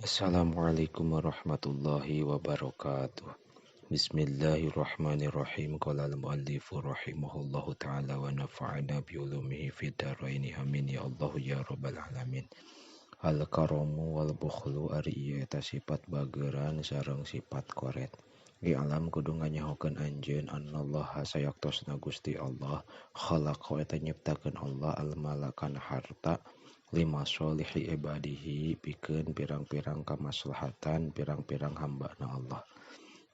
Assalamualaikum warahmatullahi wabarakatuh. Bismillahirrahmanirrahim. Qala al-muallifu rahimahullahu ta'ala wa nafa'ana bi ulumihi fid dharaini amin ya Allah ya rabbal alamin. Al-karamu wal bukhlu ari ieu eta sifat bageran sareng sifat koret. I'lam kudu nganyahokeun anjeun annallaha sayaktosna Gusti Allah khalaqa eta nyiptakeun Allah al-mala kana harta lima sholihi ibadihi pikeun pirang-pirang kamaslahatan pirang-pirang hambana Allah.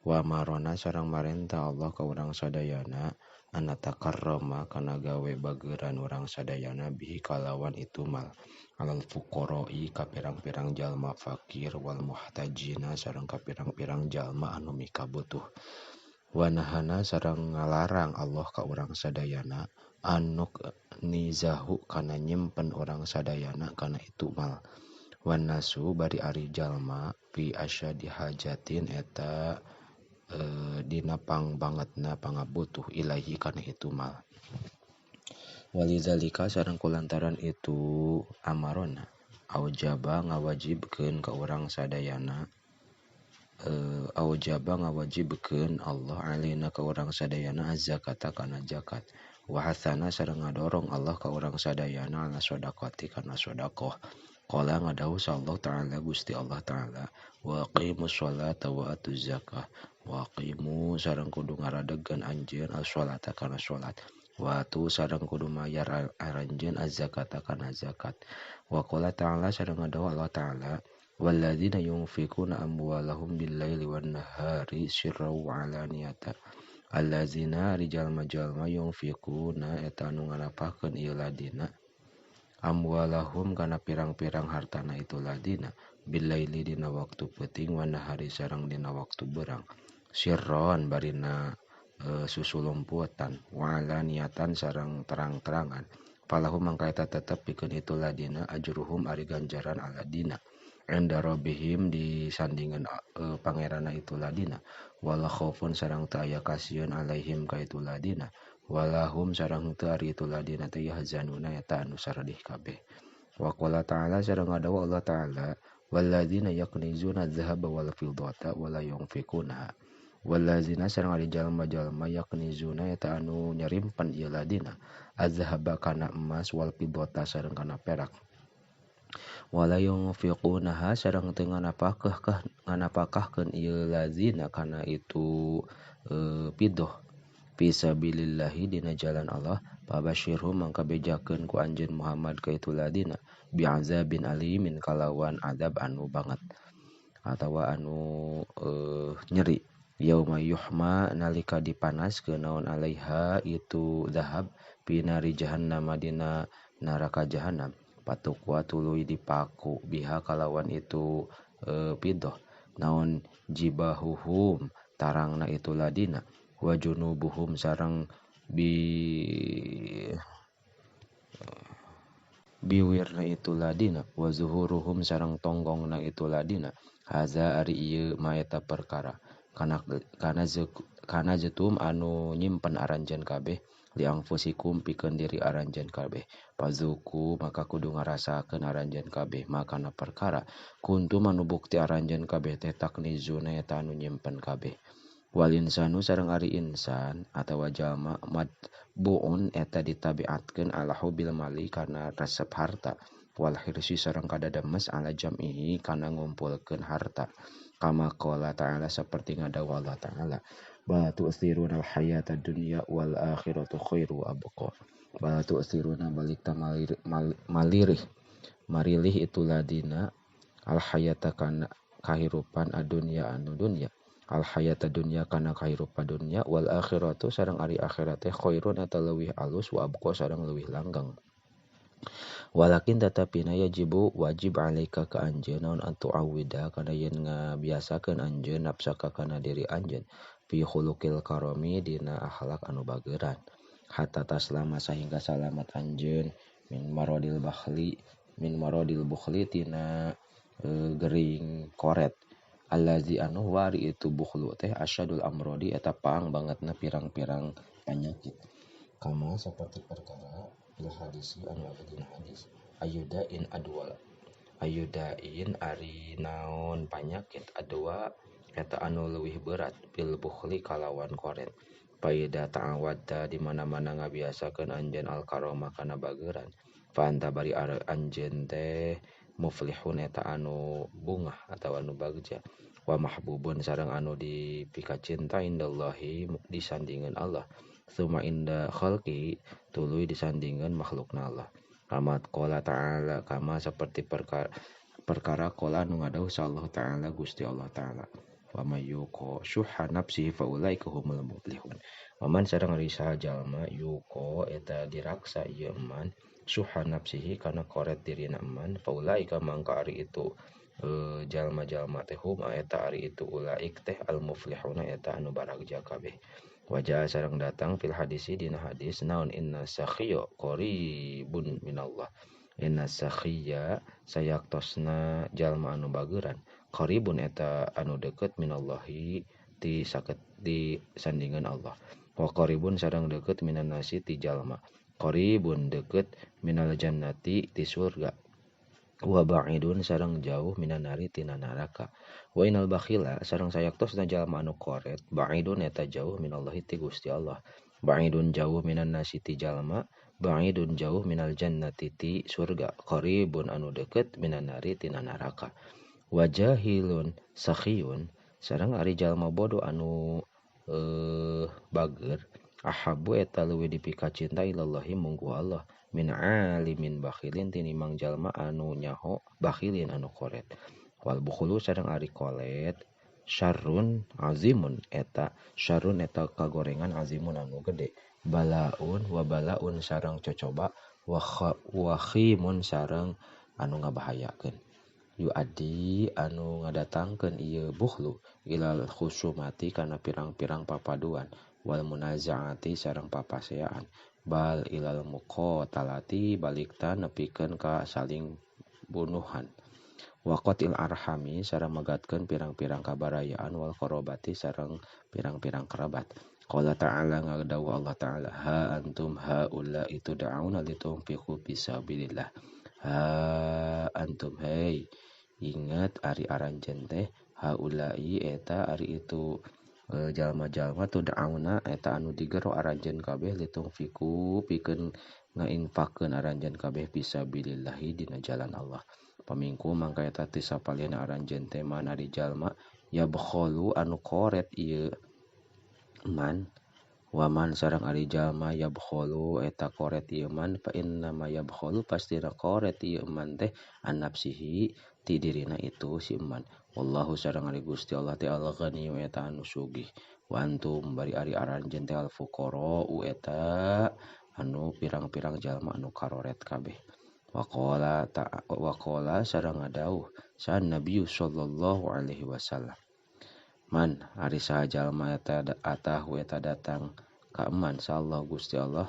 Wa marona sareng marentah Allah ka urang sadayana anatakarrama kana gawe bageran urang sadayana bihi kalawan itu mal alal fuqara'i ka pirang-pirang jalma fakir wal muhtajina sareng ka pirang-pirang jalma anu mikabutuh. Wa nahana sareng ngalarang Allah ka urang sadayana anuk nizahu kana nyimpen urang sadayana kana itu mal. Wan nasu bari ari jalma fi asyadi hajatin eta dina pangbangetna pangabutuh ilahi kana itu mal. Walizalika sareng kulantaran itu amarona aujaba ngawajibkeun ka urang sadayana aujaba ngawajibkeun Allah alaina ka urang sadayana az-zakata kana zakat. Wa hasana sareng ngadorong Allah ka urang sadayana ala shadaqati kana sedekah. Qala ngadawuh Allah ta'ala Gusti Allah ta'ala wa aqimus sholata wa atuz zakah. Wa aqimu sareng kudu ngaradegan anjeun as-sholata kana sholat. Wa atu sareng kudu mayar aranjeun az-zakata kana zakat. Wa qala ta'ala sareng ngadawuh Allah ta'ala walladzina yunfikuna amwalahum bil-laili wan-nahari sirran wa alaniyatan. Allazina jalma-jalma yunfikuna eta anu nganapahkeun ieu ladina amwalahum kana pirang-pirang hartana itu ladina billaili dina waktu peuting wan nahari sareng dina waktu berang sirron barina susulumputan wa alaniyatan sareng terang-terangan falahum mangka eta tetep pikeun itu ladina ajruhum ari ganjaran aladina inda rabbihim disandingan pangeranna itu ladina wala khaufun sareng teu aya kasieun alaihim ka itu ladina walahum sareng teu ari itu ladina teh yahzanuna eta anu saradih kabeh. Wa qala ta'ala sareng ngadawuh Allah ta'ala walladzina yaknizuna dzahaba wal fiddata wala yunfikuna walladzina sareng ari jalma-jalma yaknizuna eta anu nyarimpen ieu ladina azhaba kana emas wal fiddata sareng kana perak wala yunfiqunaha sareng teu nganapakahkeun ieu lazina kana itu pidoh fisabilillahi dina jalan Allah pabasyirhum mangka bejakeun ku anjeun Muhammad ka itu ladina bi'azabin alimin kalawan azab anu banget atawa anu nyeri yauma yuhma nalika dipanaskeun naon alaiha itu zahab binari jahannam dina neraka jahannam patukwa tuluy dipaku biha kalawan itu pidoh naon jibahuhum tarangna itu ladina wa junubuhum sareng biwirna itu ladina wa zuhuruhum sareng tonggongna itu ladina haza ari ieu ma eta perkara kana zetum anu nyimpen aranjeun kabeh liangfusikum pikeun diri aranjeun kabeh pazuku maka kudu ngarasakeun aranjeun kabeh makana perkara kuntum anu bukti aranjeun kabeh teh taknizuna eta anu nyimpen kabeh wal insanu sareng ari insan atawa jalma matbuun eta ditabiatkeun ala hubil mali kana resep harta wal hirsi sareng kadademes ala jam'ihi kana ngumpulkeun harta kama qala ta'ala saperti ngadawuh Allah ta'ala bal tu'thiruna al-hayata dunya wal akhiratu khairu wa abqa bal tu'thiruna balik ta malirih marilih itu ladina al-hayata kana kahirupan adunya anu dunya al-hayata dunya kana kahirupan dunya wal akhiratu sareng ari akhirat teh khairun eta leuwih alus wa abqa sareng leuwih langgeng. Walakin tatapina yajibu wajib alaika ka anjeun naon antu awida kana yen ngabiasakeun anjeun nafsaka kana diri anjeun fi khuluqil karami dina akhlak anu bageran hatta taslama sahingga salamat anjeun min maradil bakhli min maradil bukhli tina gering koret allazi anu wari itu bukhlu teh asyadul amrodi eta paang bangetna pirang-pirang panyakit kama saperti perkara fil hadisi anu aya dina hadis ayuda in adwal Ayudain ari naon panyakit adwa eta anu leuwih berat bil bukhli kalawan koret. Paida ta'awadda di mana-mana ngabiasakeun anjeun al-karomah kana bageuran fa anta bari anjeun teh muflihun eta anu bungah atawa anu bagja wa mahbubun sareng anu dipikacinta indallahi disandingan Allah suma inda khalqi tuluy disandingan makhlukna Allah. Kama qala ta'ala kama seperti perkara qala nu ngadawuh Allah ta'ala Gusti Allah ta'ala wa may yuqa syuhha nafsihi fa ulaika humul muflihun. Wa man sareng ari saha jalma yuqa eta diraksa ieu man syuhha nafsihi kana koret dirina man fa ulaika mangka ari itu jalma-jalma teh hum eta ari itu ulaik teh al muflihuna eta anu baragja kabeh. Wajah sareng datang fil hadisi dina hadis naon inna sakhiya qaribun minallah. Inna sakhiya sayaktosna jalma anu bageuran qaribun eta anu deukeut minallahi ti saket di sandingan Allah. Wa qaribun sareng deukeut minan nasi ti jalma. Qaribun deukeut minal jannati ti surga. Wa ba'idun sareng jauh minan nari tina neraka. Wa inal bakhila sareng sayaktosna jalma anu koret ba'idun eta jauh minallahi ti Gusti Allah. Ba'idun jauh minan nasi ti jalma, ba'idun jauh minal jannati ti surga, qaribun anu deukeut minan nari tina neraka. Wa jahilun sakhiyun sareng ari jalma bodoh anu bager ahabu eta leuwih dipikacinta ilallahi munggu Allah min alimin bakhilin tinimang jalma anu nyaho bakhilin anu koret. Wal bukhulu sareng ari kolet syarrun azimun eta syarrun eta kagorengan azimun anu gede balaun wa balaun sareng cocoba wa khimun sareng anu ngabahayakeun. Yuadi anu ngadatangkeun ieu bukhlu ilal khusumati kana pirang-pirang papaduan wal munazaati sareng papaseaan bal ilal muqatalati balikta nepikeun ka saling bunuhan wa qatil arhami sareng megatkeun pirang-pirang kabarayaan wal qarabati sareng pirang-pirang kerabat. Qala ta'ala ngadawuh Allah ta'ala ha antum haula itu da'una litunfiqu fisabilillah. Ha antum hey ingat ari aranjeun teh haulai eta ari itu jalma-jalma tu da'una eta anu digero aranjeun kabeh litunfiqu pikeun ngainfakeun aranjeun kabeh fisabilillahi dina jalan Allah. Pamingku mangka eta ti sapalian aranjeun teh man ari jalma yabkhalu anu koret ieu man wa man sareng ari jalma yabkhalu eta koret ieu man fa inna ma yabkhalu pastina koret ieu man teh an nafsihi ti dirina itu si man. Wallahu sareng ari Gusti Allah teh al-ghaniyyu eta anu sugih wa antum bari ari aranjeun teh al-fuqara eta anu pirang-pirang jalma anu karoret kabeh. Waqala waqala sareng ngadawuh san Nabi sallallahu alaihi wasallam man ari saha jalma eta atahu eta datang ka man sallallahu Gusti Allah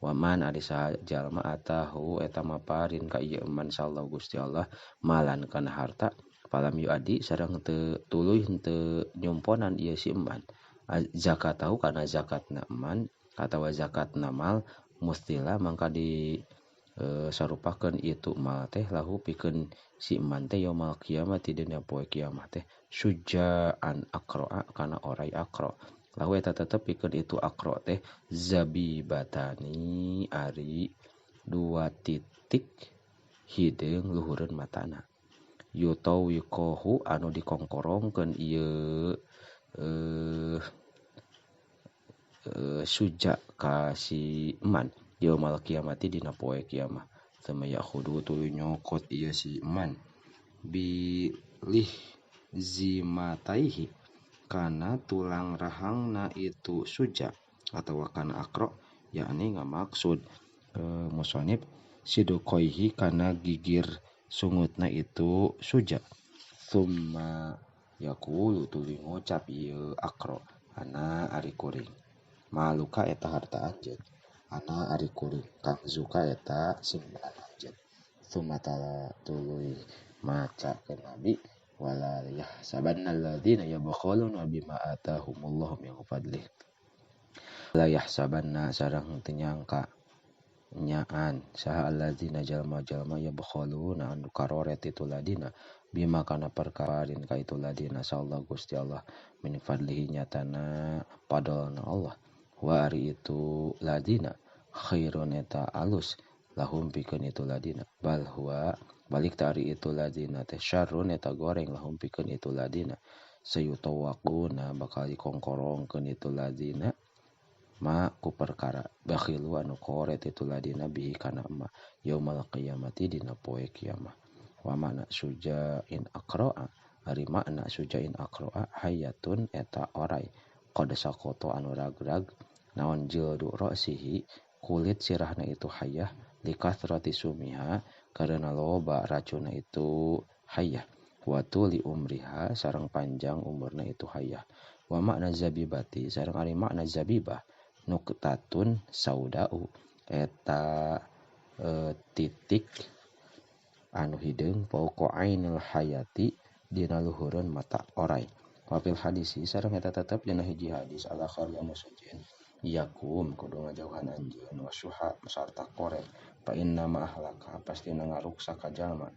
wa man ari saha jalma atahu eta maparin ka ieu man sallallahu Gusti Allah malan kana harta falam yuadi sareng teu tuluy henteu nyumponan ieu si eman zakatahu kana zakatna eman atawa zakatna mal mustila mangka di sarupakeun itu mal teh lahu pikeun si eman teh yaumul kiamat dina poe kiamat teh sujaan aqra kana orai aqra lahu eta tetep pikeun itu aqra teh zabibatani ari dua titik hideung luhureun matana yutawiqahu anu dikongkorongkeun ieu suja ka si eman yaumul kiamati dina poe kiamah sama yakhudu tuluy nyokot ieu si eman bilih zimataihi kana tulang rahangna itu suja atawa kana akro yakni ngamaksud musonib siduqaihi kana gigir sungutna itu suja summa yaqulu tuluy ngucap ieu akro ana ari kuring maluka eta harta anjeun ana ari kuring kang zuka eta simpenan anjeun summa tala tuluy maca ke nabi wala yahsabanna alladzina yabkhaluna bima atahumullahu min fadlih la yahsabanna sareng teu nyangka Nyaan saha alladzina jalma-jalma yabkhaluna anu karoret itu ladina bima kana perkara ka itu ladina sallallahu Gusti Allah min fadlihi nyatana padolna Allah wa ari itu ladina khairun eta alus lahum pikeun itu ladina bal huwa balik ta ari itu ladina teh syarrun eta goreng lahum pikeun itu ladina sayutawaquna bakal dikongkorongkeun itu ladina ma ku perkara bakhilu anu koret itu ladina bihi kana ma yaumal qiyamati dina poe kiamah wa makna sujain aqra'a ari makna sujain aqra'a hayatun eta orai qad saqata anu ragrag naon jildu ra'sihi kulit sirahna itu hayah likathrati sumiha karena loba racunna itu hayah wa tuli umriha sareng panjang umurna itu hayah wa makna zabibati sareng ari makna zabibah nuktatun saudau eta titik anu hideung fauqa ainil hayati dina luhureun mata orai wa fil hadisi sareng eta tetep dina hiji hadis al akhar anu sejen yakum kudu ngajauhan anjeun wasuha sarta koret fa inna ma ahlaka pastina ngaruksak ka jalma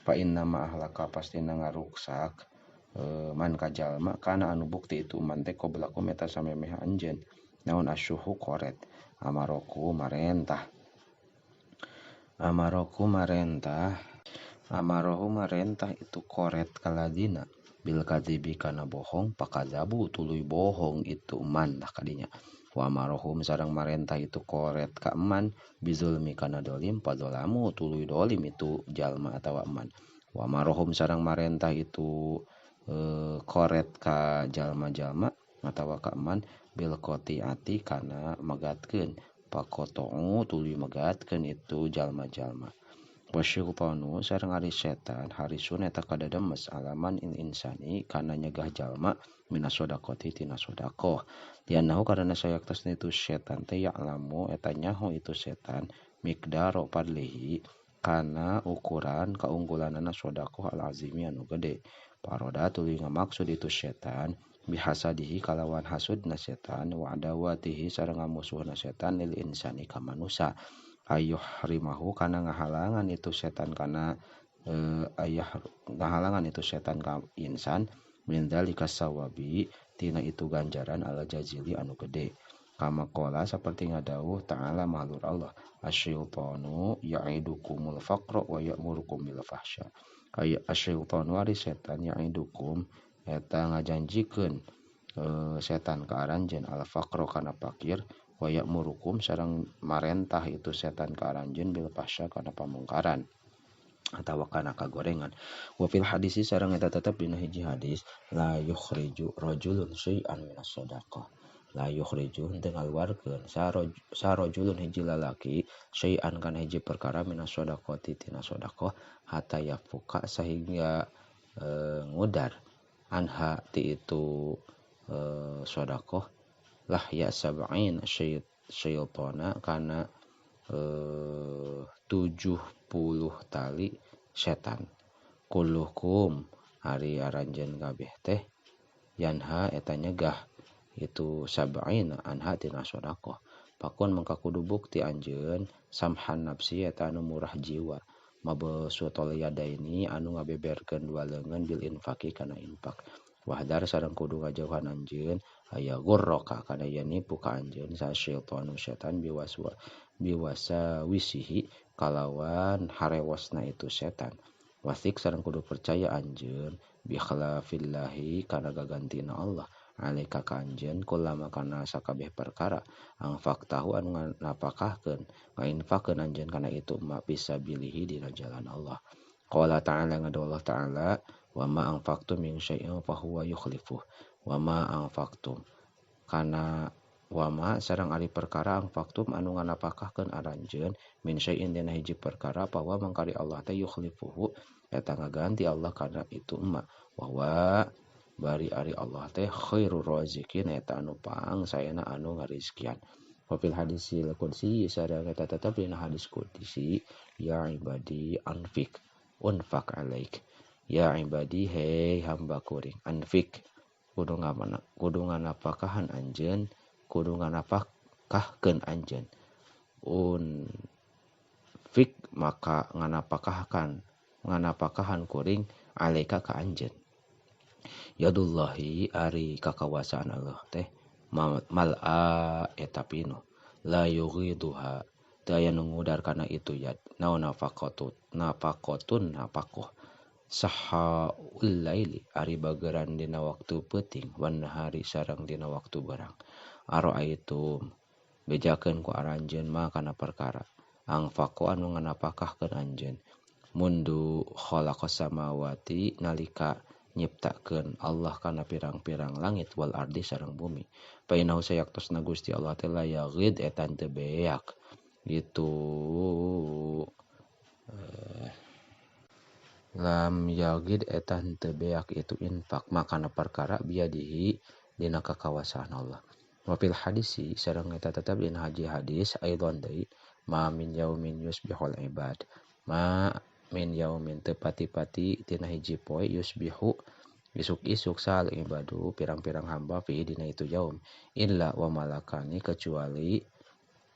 fa inna ma ahlaka pastina ngaruksak man ka jalma kana anu bukti itu man teh qablakum eta samemeh anjeun naon asyuhu koret amaroku marentah amaroku marentah amarohu marentah itu koret kaladina bil kadzibi kana bohong pakazabu tuluy bohong itu man tah kadinya wa amarohum sareng marentah itu koret ka eman bizulmi kana dolim padolamu tuluy dolim itu jalma atawa eman wa amarohum sareng marentah itu koret ka jalma-jalma atawa ka eman bil qati'ati kana megatkeun pakotongu tuluy megatkeun itu jalma-jalma wasyaitanu sareng ari setan harisun eta kadademes alaman in insani kana nyegah jalma minas shadaqati tina sedekah lianahu karena sayaktasna itu setan teh ya'lamu eta nyaho itu setan miqdaro fadlihi kana ukuran kaunggulanana sedekah al azimi anu gede paroda tuluy ngamaksud itu setan bihasadihi kalawan hasudna setan wa adawatihi sareng ngamusuhna setan lil insani ka manusa ayuh rimahu kana ngahalangan itu setan kana ayah ngahalangan itu setan ka insan min dzalika sawabi tina itu ganjaran ala jazili anu gede kama qala saperti ngadawuh ta'ala mahlur Allah asyaitanu ya'idukumul faqra wa ya'murukum bil fahsya ay asyaitanu ari setan ya'idukum eta ngajanjikeun setan ka aranjeun al faqra kana fakir wa ya'murukum sareng marentah itu setan ka aranjeun bil fahsya kana pamungkaran atawa kana kagorengan wa fil hadisi sareng eta tetep dina hiji hadis la yukhriju rajulun syai'an minas shadaqah la yukhriju henteu ngaluarkeun sarajulun hiji lalaki syai'an kana hiji perkara minas shadaqati tina sedekah hatta yafuka sehingga ngudar anha ti itu sedekah lah ya sab'in syaitana kana 70 tali setan kullukum ari aranjeun kabeh teh yanha eta nyegah itu sab'in anha tina sedekah pakon mangka kudu bukti anjeun samhan nafsi eta anu murah jiwa mabsutol yadaini anu ngabeberkeun dua leungeun bil infaqi kana infak wahdar sareng kudu ngajauhan anjeun aya gurraka kana yen nipu ka anjeun sa syaitanu setan biwaswa biwasa wisihi kalawan harewosna itu setan wasik sareng kudu percaya anjeun bi khilafillahi kana gagantina Allah alaika ka anjeun kullama kana sakabeh perkara ang faktahu anu nafakahkeun ngainfakeun anjeun kana itu ma bisa bilihi dina jalan Allah qala ta'ala ngadu Allah ta'ala wa ma anfaqtum min syai'in fa huwa yukhlifuh wa ma anfaqtum kana wa ma sareng ari perkara anfaqtum anu nganapakahkeun aranjeun min syai'in dina hiji perkara bahwa mangkari Allah teh yukhlifuhu eta ngaganti Allah kana itu ma wa huwa bari ari Allah teh khairur razikin eta anu pang saena anu ngarizkian wa fil hadisil qudsi sareng eta tetep dina hadis qudsi ya ibadi anfik unfaq alaik ya ibadi hei hamba kuring anfik kudu nganapakahan anjeun kudu nganapakahkeun anjeun Unfik maka nganapakahan kuring alaika ka anjeun. Yadullahi ari kakawasaan Allah teh mal'a eta pinuh la yughiduha teu aya nu ngudar kana itu yad naon nafaqatun nafakoh sahaul laili ari bageran dina waktu peuting wan nahari sareng dina waktu berang araaitum bejakeun ku aranjeun ma kana perkara angfaqo anu nganapakahkeun anjeun mundu khalaqas samawati nalika nyiptakeun Allah kana pirang-pirang langit wal ardi sareng bumi fa innahu sayaktosna Gusti Allah teh la yaghid eta teu beak gitu lam yagid eta henteu beak itu infak makana perkara biadihi dina kakawasaan Allah. Wa fil hadisi sareng eta tetep dina haji hadis aidon deui ma min yaumin yusbihul ibad ma min yaumin teu pati-pati tina hiji poe yusbihu isuk-isuk sal ibadu pirang-pirang hamba fi dina itu yaum illa wa malakani kecuali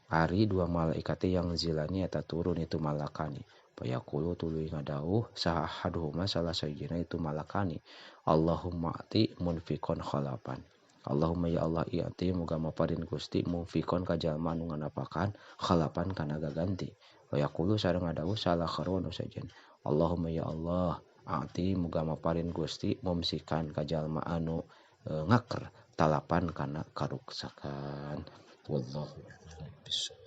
ari dua malaikat yang zilani eta turun itu malakani. Fayaqulu tuluy ngadauh saha ahaduhuma salah sajina itu malakani Allahumma ati munfikon khalapan Allahumma ya Allah i'ati muga maparin Gusti munfikon ka jalma anu nganapakan khalapan kana gaganti. Fayaqulu sareng ngadauh salah kharu anu sejen Allahumma ya Allah ati muga maparin Gusti mumsikan ka jalma anu ngaker talapan kana karuksakan. Wallahu a'lam bishawab.